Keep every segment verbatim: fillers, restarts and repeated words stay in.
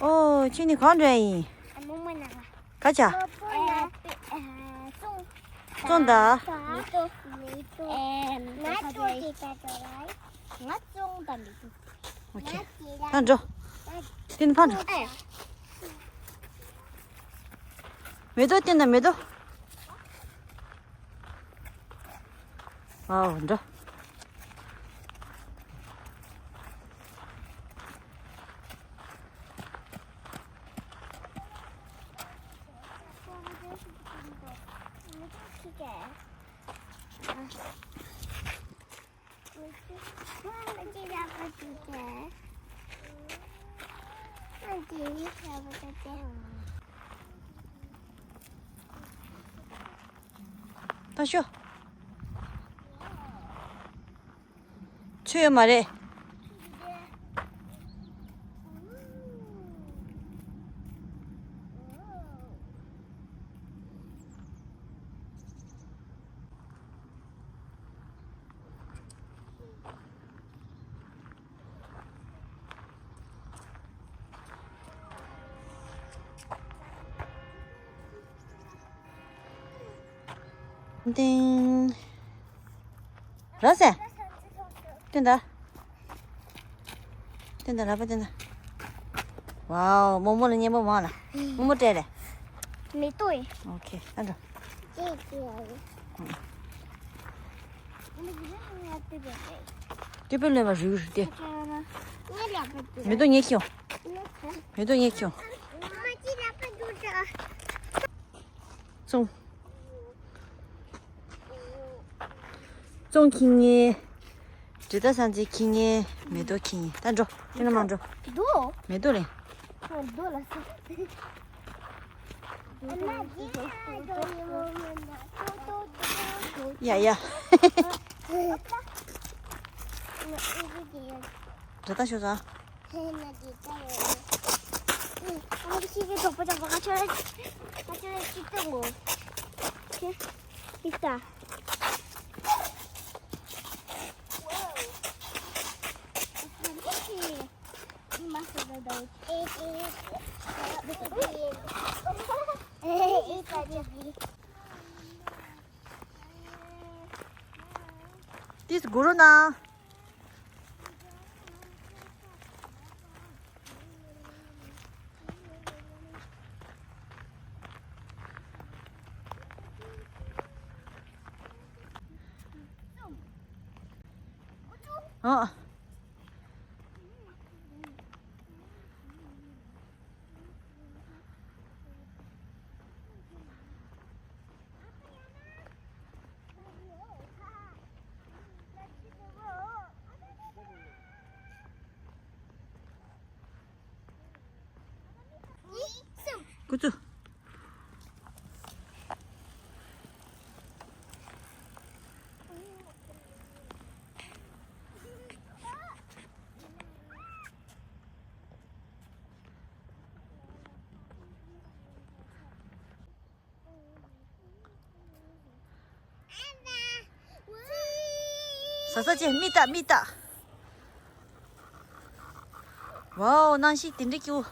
ཨོ། ཁྱེད་ནི་གང་འགྲོ་ཡིན། ཨ། མོ་མོ་ན། ག་ཅག་ཨ། ཙོང་། ཙོང་ད། མེ་ཏོག་མེ་ཏོག་ཨེ། ང་ཙོང་དེ་ད་འགྲོ་ར། ང་ཙོང་ད་མེ་ཏོག་ཨོ་ཁེ། ད་འགྲོ། དེ་ནི་ཕར་འགྲོ། ཨེ། མེ་ཏོག་སྟོན་དང་མེ་ཏོག་ཨའོ་འགྲོ། ད་ཤོ། ཆོད་ཡོད་མ་རེད། ཏིང་། ར་སེ། སྟོན་ད། སྟོན་ད་ལག་པ་སྟོན་ད། ཝའོ། རྨོ་མོ་ལ་སྙན་པོ་མང་ལ། རྨོ་མོ་སྤྲད་ལེ། མེ་ཏོག་ཡིན། ཨོ་ཁེ། ད་འགྲོ། ཅེས་ཅེས། ཏི་པེ་ལེན་པ་རུ་རུ་ཏེ། མེ་ཏོག་ཉེ་ཁྱོ། མེ་ཏོག་ཉེ་ཁྱོ། ཙོང་། ཙོང་ཁྱི་ངེ། དྲི་ད་ས་འཛི་ཁྱི་ངེ། མེ་ཏོག་ཁྱི་ངེ། ད་འགྲོ། ཁྱི་ན་མ་འགྲོ། འདུག་མེ་ཏོག་ལེ། འདུག་ལ་ས། ཡ་ཡ། དྲི་ད་ཤོ་ས། ཧེ་ན་འདི་ལྟ་ཡོད། ཨ་ཁྱི་གི་གྲོགས་པོ་གྲོགས་པོ་ཁ་ཆོ་ར། ཁ་ཆོ་ར་ཅི་ཏུ་ངོ་། ཁྱི་འདི་ལྟ། ཨི་མ་སོ་ད་ད། ཨེ་ཨེ། ཨེ་ཨེ། ཏིས་གུ་རུ་ན། ཨ། ཀུ་ཙུ། ཟ་ས་ཅན་མིག་ལྟ་མིག་ལྟ། ཝའོ། གནམ་གཤིས་དེ་འདྲ་སྐྱིད་པོ།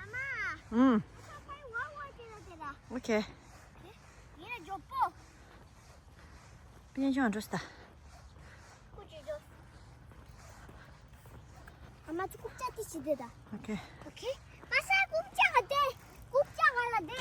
ཨ་མ། ཨུམ། ཨོ་ཁེ། ཡིན་ན་མགྱོགས་པོ། པིན་ཅང་འགྲོ་སྟ། ཀུ་ཅི་འགྲོ། ཨ་མ་ཚོ་རྐུབ་བཀྱག་དེ་བྱེད་དེ་ད། ཨོ་ཁེ། ཨོ་ཁེ། པ་ས་རྐུབ་བཀྱག་ག་དེ། རྐུབ་བཀྱག་ག་ལ་དེ།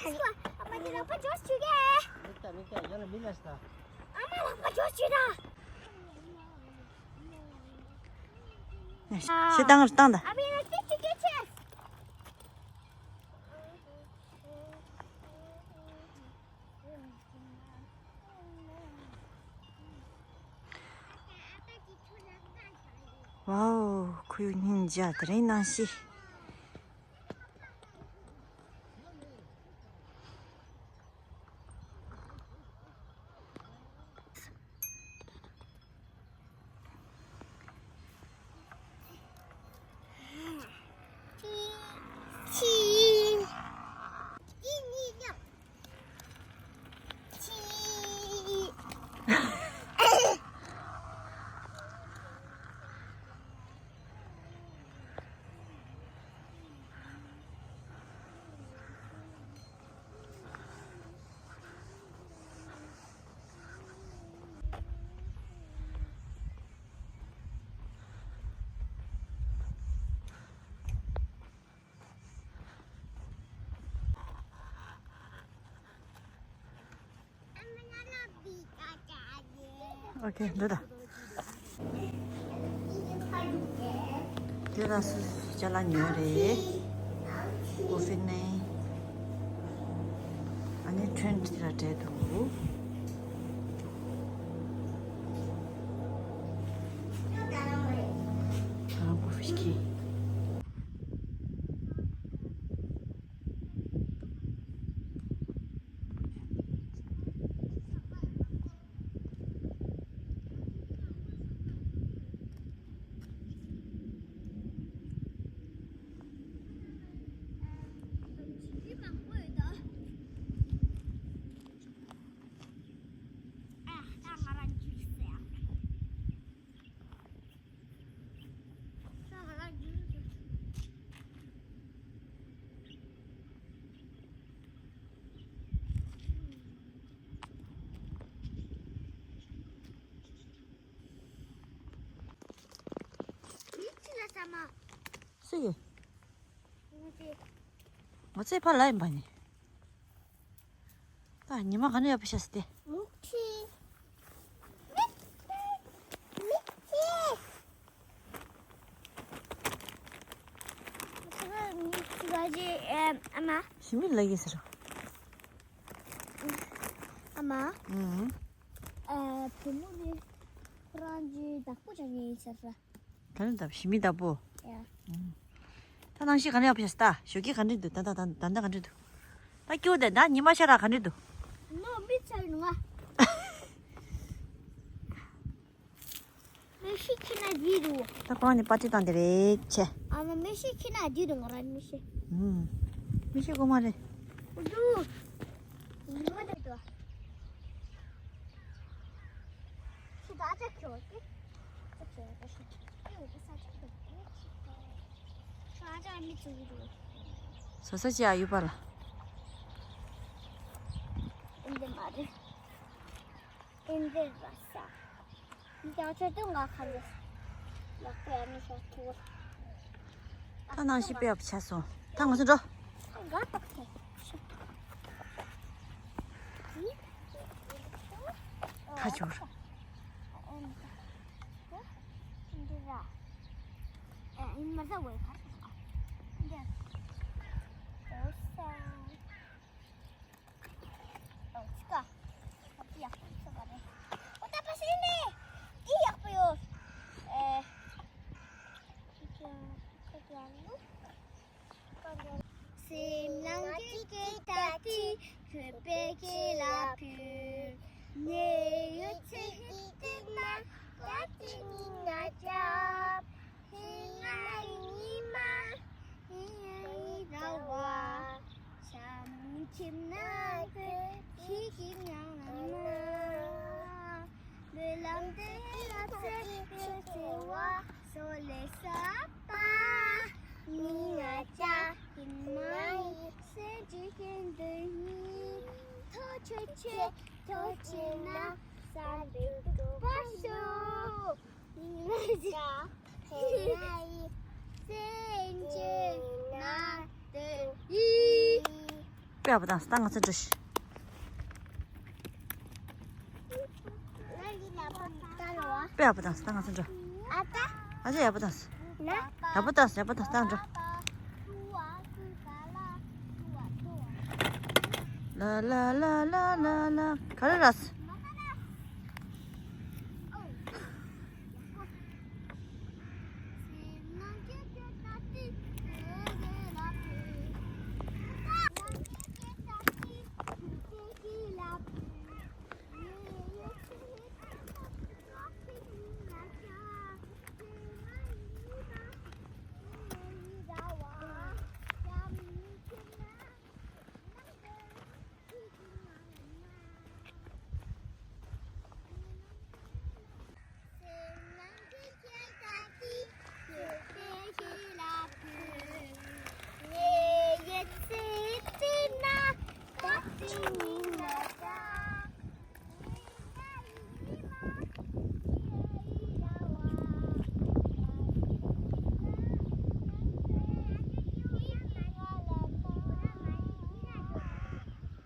ཨ་མ་དེ་ལག་པ་འཇོག་བཅུག་གས། མིག་ལྟ་མིག་ལྟ་ཡོད་ན་མི་ལ་ཤི་ད། ཨ་མ་ལག་པ་འཇོག་བཅུག་ད། ཤི་བཏང་ར་བཏང་ད། ཨ་མ་ལག་ཏི་ཅི་ཀེ་ཆེ། ཝའོ། ཁོར་ཡུག་སྙིང་རྗེ། དེ་རིང་གནམ་གཤིས། ཨོ་ཁེ། འགྲོ་ད། དེ་ལ་སུ་ཅ་ལག་ཉོས་རེད། ཀོ་ཧྥི་ནས། ཨ་ནི་ཁྲེན་དེ་ལ་འབྲས་འདུག་ཨ། ཀོ་ཧྥི་ཁེ། སུ་ཡོད། ང་ཚོའི་ཕ་ལ་ཡིན་པ་ནི། ད་ཉི་མ་ག་ནས་ཡོད་པ་ཤ་སྟེ། མིག་ཆུ། མིག་ཆུ། མིག་ཆུ། ཨ་མ། ཞི་མི་ལ་ཡིན་ཟེར། ཨ་མ། ཨུང་། ཨ། བུ་མོ་དེ་ཁོ་རང་གི་བདག་པོ་བྱ་ངེས་ཟེར། ག་རེ་འདབ་ཞི་མི་བདག་པོ། ཡ། ཨུང་། ད་ནང་ཤི་ག་ནས་ཡོད་པ་ཤ་སྟེ། ཞོགས་ཀས་ག་འདྲ་འདུག་ད་ད་ད་ད་ད་ག་འདྲ་འདུག་ད་སྐྱུར་དེ་ད་ཉི་མ་ཤར་ར་ག་འདྲ་འདུག་ནོ་མི་ཚ་ཡིན་ང་། མི་ཤི་ཁྱི་ན་འདི་རུ། ད་ཁོང་ནི་པར་ཊི་བཏང་དེ་རེད་ཆེ། ཨ་མ་མི་ཤི་ཁྱི་ན་འདི་རུ་ང་རང་མི་ཤི། ཨུང་། མི་ཤི་གོ་མ་རེད། འདུག་ཉི་མ་འདི་དུ། ཁྱི་ད་ཅག་ཁྱོད་ཀྱི། ཅག་ཁྱོད་ཀྱི་ཤི། ཁྱི་ཡོད་ཀྱི་ས་ཅག་ཏུ། ཁྱི་ད་ཅག་མི་ཚུགས་རུ། ས་ས་ཅི་ཨ་ཡུ་པ་ལ། འདི་མ་རེད། ཨིན་དེ་ར་ས། འདི་ཆ་དུ་ང་ཁ་ལས། ལག་པས་མི་ཤོག་ཐུ། ད་ནང་ཤི་པའི་ཆ་སོང་། ད་ང་ཚོ་འགྲོ། ང་ཏོག་ཏོ། ཁ་སྦྱོར། འདི་ར། ཨིན་མ་ཟ་བའི་ཁ། འདི། འོ་ས། ཨོ་ཅི་ཀ་ཨ་ཅི་ཡག་པོ་ཡོད་ས་ག་རེད། ཨོ་ད་པ་སི་ནི་འདི་ཡག་པོ་ཡོད། ཨེ། ཅི་ཀ་ཀ་ཀ་ལུ། སེམས་ནང་གི་སྐད་ད་ཏི་ཁྱོད་པའི་སྐད་ལ་ཕུལ། ངའི་ཡོད་ཚད་ཀྱི་སྟེང་ན་ད་ཅི་ནི་ང་རྒྱབ། ཧེ་ང་ཉི་མ། ཧེ་ང་ཡི་ཟླ་བ། བྱམས་ཆེན་ན་ཁྱོད་ཤི་ཀྱི་ཉང་ན། འབུལ་ལམ་དེ་ལ་ཚེ་ཕྱི་ཚེ་བ་སོ་ལེ་ས་པ། མི་ང་ཅག་ཧེ་ང་ཡི་སེམས་ཀྱི་སྐད་འདི་ཉིད། ཐོ་ཆེ་ཆེ་ཐོ་ཆེ་ན་བསམ་པའི་སྟོབས་པ་ཤོག་ང་ཡི་སེམས་ཀྱི་ནང་དུ་ཡིན། དཔེ་ཡག་པོ་བཏང་སོང་། ད་ང་ཚོ་འགྲོ་ཤིག་དཔེ་ཡག་པོ་བཏང་སོང་། ད་ང་ཚོ་འགྲོ། ཨ་ཅག་ཡག་པོ་བཏང་སོང་། ཡག་པོ་བཏང་སོང་། ཡག་པོ་བཏང་སོང་། ད་འགྲོ། ལ་ལ་ལ་ལ་ལ་ལ། ག་རེ་རེད།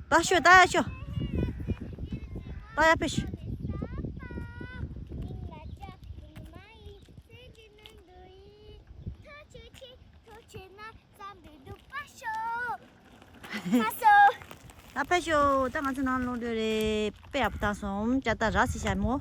ད་ཤོད། ད་ཡར་ཤོད། ད་ཡར་ཕེབས་ཤོག་ད་ཕེབས་ཤོག་ད་ང་ཚོ་ནང་ལོགས་འགྲོ་རེད། དཔེ་ཡག་པོ་བཏང་སོང་། ཅ་ད་ར་སི་ཤ་མོ།